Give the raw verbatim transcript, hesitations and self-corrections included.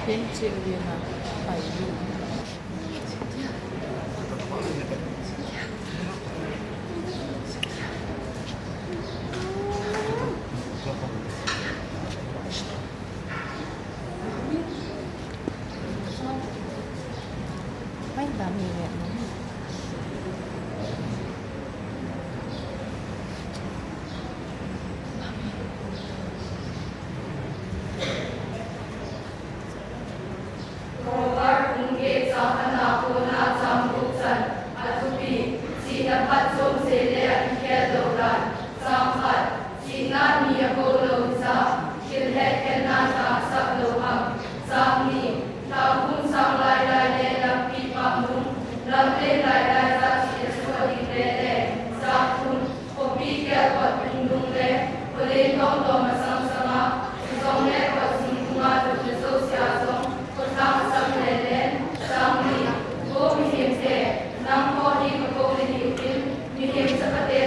Pen cheh uvin a, pai u. Mai dam ni nge. Proverb bung get chang khatna a kona chang gup chan, a thupi, chihna phatchom seh le akikhel lou dan. Chang khat, chihna ni akou lou hija, thil hetkhenna thangsap lou ham. Chang ni, lhagum sang lailai le lampi pang lung, lamlen lailai a chihna chu ading lele. Chang thum, khopi kelkot lung le, kholen tomtom masang sanga, chujongle kho jing dunga lutna jousea jong, khothang asang lele. Chang li, vo mihemte, nangho hi kakou nahiuvin, mihem chapate